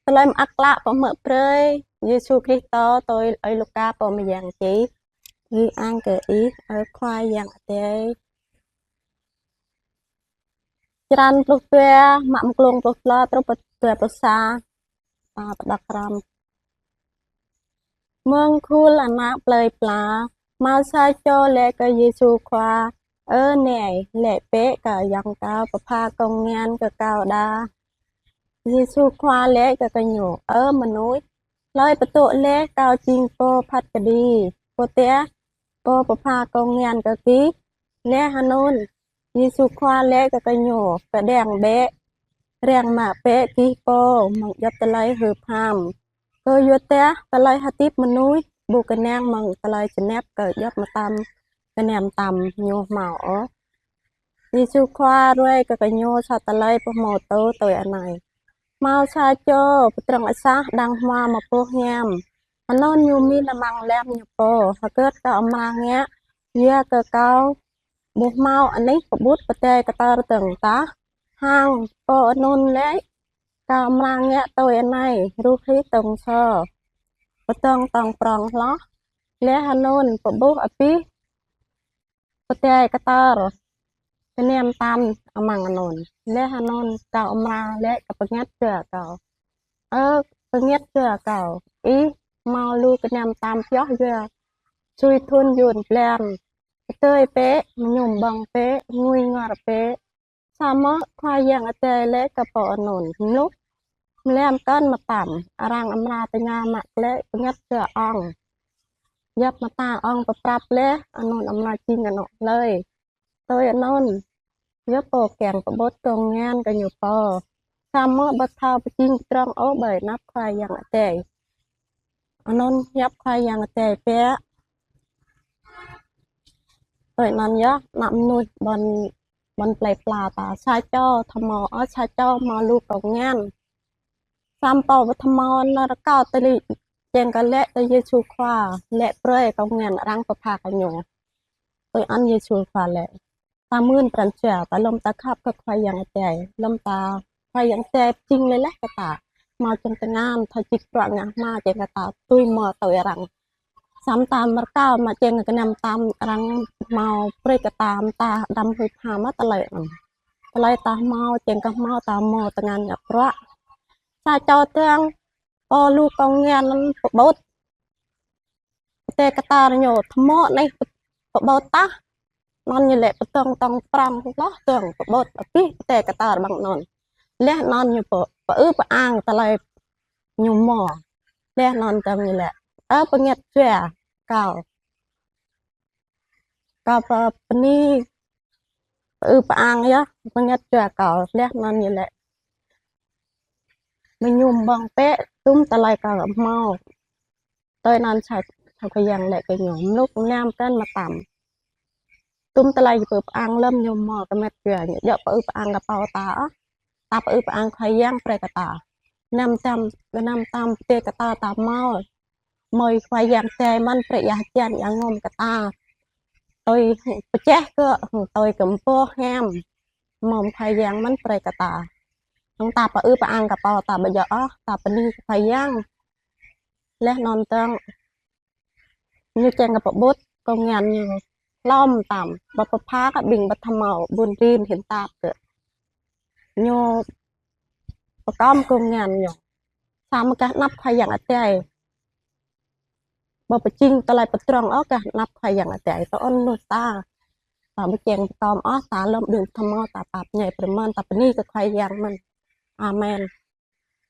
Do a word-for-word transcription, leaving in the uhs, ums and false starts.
Tơlơi mơak klă pơmơ̆ brơi Yêsu Kristô tui ơi Luka pô mơyang čih. Ư-ang kơ Ih, ơ Khua Yang Adai. Črăn pluh dua, mă mơ̆ng klông pluh klâo truh pơ dua pluh sa. Ta pơđok hrŏm. Mơ̆ng khul ană plơi pla, hmâo sa čô laĭ kơ Yêsu Khua: Ơ Nai, laĭ bĕ kơ ayŏng kâo pơpha kông ngăn kơ kâo đa. Yêsu Khua laĭ kơ gơñu: Ơ mơnuih, hlơi pơtŭ laih kâo jing pô phat kơđi, pô tĕh, pô pơpha kông ngăn kơ gih? Laih anŭn, Yêsu Khua laĭ kơ gơñu: Kơđiăng bĕ, răng mă bĕ gih pô mơ̆ng djŏp tơlơi hưp ham. Kơyua dah tơlơi hơdip mơnuih ƀu kơnang mơ̆ng tơlơi čơnap kơ djŏp mơtam kơnam tam ñu hmâo ôh. Yêsu Khua ruai kơ gơñu sa tơlơi pơhmutu tui anai: Hmâo sa čô pơdrŏng asah đang hmua mơboh hiam. Anŭn ñu mĭn amăng lăm ñu pô: Hơget kâo amra ngă, yua kơ kâo ƀu hmâo anih pơƀut pơdai kơtor dơ̆ng tah? Hăng pô anŭn laĭ: Kâo amra ngă tui anai: ruh hĭ tŏng sô, pơdơ̆ng tŏng prŏng hloh, laih anŭn pơƀuh abih pơdai kơtor kơnam tam amăng anŭn. Laih anŭn kâo amra laĭ kơ bơngăt jua kâo: Ơ bơngăt jua kâo, ih hmâo lu kơnam tam pioh yua sui thŭn yŭn blan. Pơdơi bĕ, mơñum ƀơ̆ng bĕ, ngui ngor bĕ. Samơ̆ Khua Yang Adai laĭ kơ pô anŭn: Mlŭk, mlam kơn mơtam, arăng amra tơña mă glaĭ bơngăt jua ŏng. Djŏp mơta ŏng pơprăp laih, anŭn amra jing anŏ hlơi? Tui anŭn, yua pô kiăng pơƀut kông ngăn kơ ñu pô, samơ̆ ƀu thâo pơjing pơdrŏng ôh ƀơi anăp Khua Yang Adai, anŭn hiăp Khua Yang Adai biă. Tui anŭn yơh, ană mơnuih ƀôn, ƀôn plơi pla ta, sa čô tơhmâo, ơ, sa čô hmâo lu kông ngăn. Samơ̆ pô tơhmâo anŭn rơkâo tơlơi čang kơ laĭ tui Yêsu Khua, laĭ brơi kông ngăn arăng pơpha kơ ñu. Tui anŭn Yêsu Khua laĭ: Ta mưn pran jua ta, lơ̆m ta khăp kơ Khua Yang Adai, lơ̆m ta Khua Yang Adai pơjing laih laih kơ ta, hmâo čang tơngan, thâo čih bruă ngă hma čang kơ ta tui mơ̆ tui arăng. Samơ̆ ta mơ̆ rơkâo mă čang kơnam tam arăng hmâo brơi kơ ta, mơ̆ ta đăm hưp ham mă tơlơi anŭn. Tơlơi ta hmâo čang kơ hmâo ta hmâo tơngan ngă bruă. Sa čô tơ̆ng pô lu kông ngăn anŭn pơƀut pơdai kơtor ñu tơhmâo anih pơƀut tah. Anŭn ñu laĭ pơdơ̆ng tŏng prŏng hloh dơ̆ng pơƀut abih pơdai kơtor ƀăng anŭn. Laih anŭn ñu pơ-, pơư pơang tơlơi ñu hmâo. Laih anŭn dơ̆ng ñu laĭ: Ơ bơngăt jua kâo, kâo pơ-, bơni, pơư pơang yơh bơngăt jua kâo. Laih anŭn ñu laĭ: Mơñum ƀơ̆ng bĕ, tum tơlơi kâo hmâo. Tui anŭn sa, sa Khua Yang laĭ kơ ñu: Mlŭk, mlam kơn mơtam. Tum tơlơi pơư pơang lơ̆m ñu hmâo kơ bơngăt jua, ñu djŏ pơư pơang kơ pô ta ôh. Ta pơư pơang Khua Yang brơi kơ ta. Kơnam tam, kơnam tam pơdai kơtor ta hmâo, mơ̆ Khua Yang Adai mơ̆n brơi ia hơjan ia ngŏm kơ ta. Tui pơčeh kơ, tui kơ mơboh hiam, mơ̆ Khua Yang mơ̆n brơi kơ ta. Hăng ta pơư pơang kơ pô ta ƀu djơ̆ ôh, ta bơni kơ Khua Yang. Laih anŭn dơ̆ng ñu čang kơ pơƀut kông ngăn ñu hlŏm tam, ƀu pơpha kơ ƀing ƀu tơhmâo ƀun rin hin tap kơ. Ñu pơkŏm kông ngăn ñu. Samơ̆ gah anăp Khua Yang Adai ƀu pơjing tơlơi pơdrŏng ôh gah anăp Khua Yang Adai. Tui anŭn mơ̆ ta, ta ƀu čang pơkŏm ôh, ta lơ̆m ƀing tơhmâo ta pap ñai pơrơmơn, ta bơni kơ Khua Yang mơ̆n. Amen.